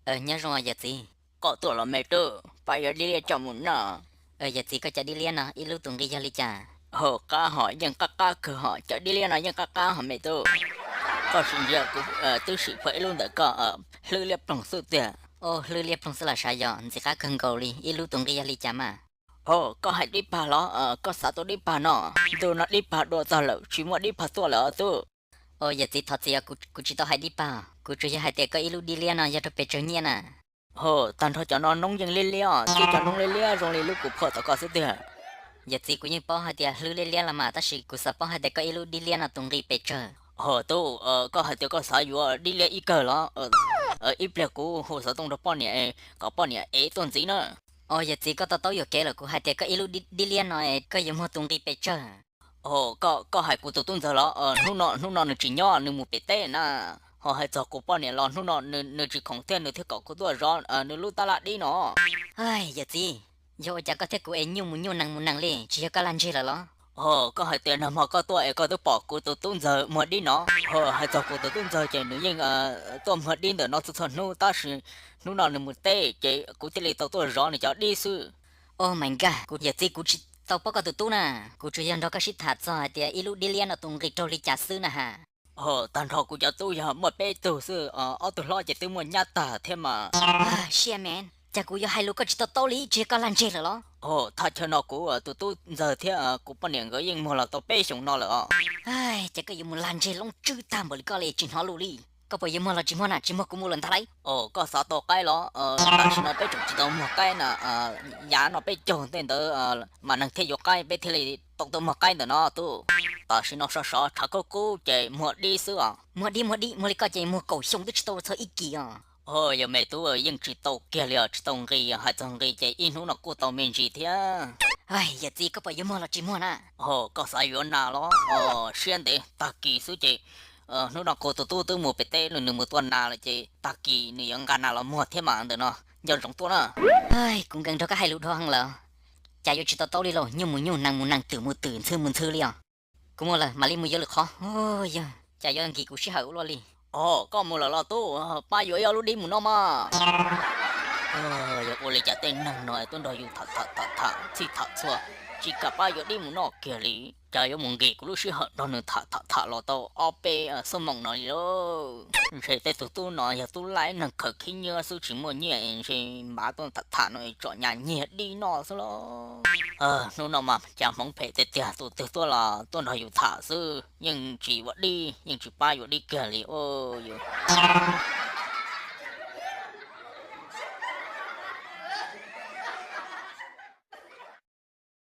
Nyob zoo yawm txiv. Koj tuaj los me tub, pab yuav dib liab coj mus noj. Yawm txiv, koj cov dib liab no ib lub tus nqi yog li cas? Hos qab hos, yeej qab qab kawg hos, cov dib liab no yeej qab qab hos me tub. Koj sim ntsia kuv twb sim pom ib lub ntawm koj, hlwb liab ploog xwb tiag. Hlwb liab ploog xwb los sav yog ntxim qab kawg nkaus li, ib lub tus nqi yog li cas mas? Hos koj hais dib pag los? Koj xav tau dib pag no? Ntu no dib pag dua txog lawm, tsis muaj dib pag tuaj lawm tub. Yawm txiv, thov txim, kuv tsis tau hais dib pag, kuv tsuas yog hais tias koj ib lub dib liab no yog rau pes tsawg nyiaj na? Hos tag nrho cov no noob yeej liab liab, twb cov noob liab liab zoo li lub kuv phuam tom koj xwb tiag. Yawm txiv, kuv yeej paub hais tias hlwb liab liab los mas, tab sis kuv xav paub hais tias koj ib lub dib liab no tus nqi pes tsawg? Hos tub, koj hais tias koj xav yuav dib liab ib kawg los? Ib pliag kuv hu xov tooj rau poj niam kom poj niam ev tuaj ntxiv na. Yawm txiv, koj to taub yuam kev lawm, kuv hais tias koj ib lub dib liab no koj yuav muag tus nqi pes tsawg? Hos koj hais kuv tus tub ntxawg los? Hnub no, hnub no nws tsis nyob, nws mus pem teb na. Hos hais txog kuv poj niam los hnub no nws tsis khoom thiab, nws thiaj kom kuv tuaj zov nws lub tab laj dib no. Yawm txiv, yog ua cas koj thiab kuv es nyuj mus nyuj nees mus nees li, tsis yog koj lag ntseg lawm los? Hos koj hais tias nag hmo koj tuaj es koj twb pom kuv tus tub ntxawg muag dib no. Hos hais txog kuv tus tub ntxawg ces nws yeej tuaj muag dib ntawm no txhua txhua hnub, tab sis hnub no nws mus teb ces kuv thiaj li tau tuaj zov nws cov dib xwb. Oh my god, kuv yawm txiv, kuv tsis tau paub koj tus tub na, kuv tsuas yog nrog koj sib tham txog hais tias ib lub dib liab no tus nqi raug li cas xwb na has. Hos tag nrho kuv cov tub yog muaj peb tug xwb, ob tug hlob ces twb muaj nyab tag thiab mas. Shit man, cas kuv yuav hais lus koj tsis to taub li, tsis yog koj lag ntseg lawm los? Hos thaj chaw no kuv tus tub ntxawg thiab kuv poj niam nkawd yeej muag los tau peb xyoos no lawm os. Ces koj yuav mus lag ntseg loob tswb tag npaum li koj li tsis hnov lus li. Koj puas yuav muag los tsis muag na, tsis muag kuv mus lawm ntag lauj. Os, koj xav tau qaib los? Tam sim no peb tseem tsis tau muag qaib na, yav no peb caug tej ntawd mas neeg thiaj yuav qaib, peb thiaj li tau tuaj muag qaib ntawm no tub. Tam sim no sov sov tshav kub kub ces muag dib xwb os. Muag dib, muag dib, muag li koj ces muag kaum xyoo twb tsis tau txog ib kis os. Os, yog me tub, yeej tsis tau kiag li os, tsis tau nqi, hais txog nqi ces ib hnub no kuj tau me ntsis thiab. Yawm txiv, koj puas yuav muag los tsis muag na? Os, koj xav yuav nas los? Os, siab ntev, tag kis xwb ces hnub no kuv tus tub twb mus pem teb, nws mus tua nas lawm ces tag kis nws yuav nqa nas los muag thiab mas ntawm no nco ntsoov tuaj na. Kuv nkees nrog koj hais lus dhau heev lawm, cas yuav tsis to taub li lauj, nyuj mus nyuj, nees mus nees, twm mus twm, ntxhw mus ntxhw li os. Kuv mus lawm, mam li mus yuav lwm qhov. Yog, cas yuav nkis kuv sij hawm ua luaj li. Os, koj mus lawm los tub, pab yuav ib ob lub dib mus noj mas. Yog ua li cas tej neeg no tuaj nrog yus tham tham tham tham txhij tham txhua, tsis kam pab yuav dib mus noj kiag li. Cas yuav mus nkis kuv lub sij hawm nrog nws tham tham tham los tau ob peb xuab moos no li lauj. Ntshe tej tus tub no yog tub laib neeg khaws khib nyiab xwb tsis muaj nyiaj, ntshe npav tuaj tham tham no tsom nyas nyiag dib noj xwb lauj. Hnub no mas cas hmoov phem tiag tiag, tus twg tuaj los tuaj nrog yus tham xwb, yeej tsis ua dib, yeej tsis pab yuav dib kiag li. Yus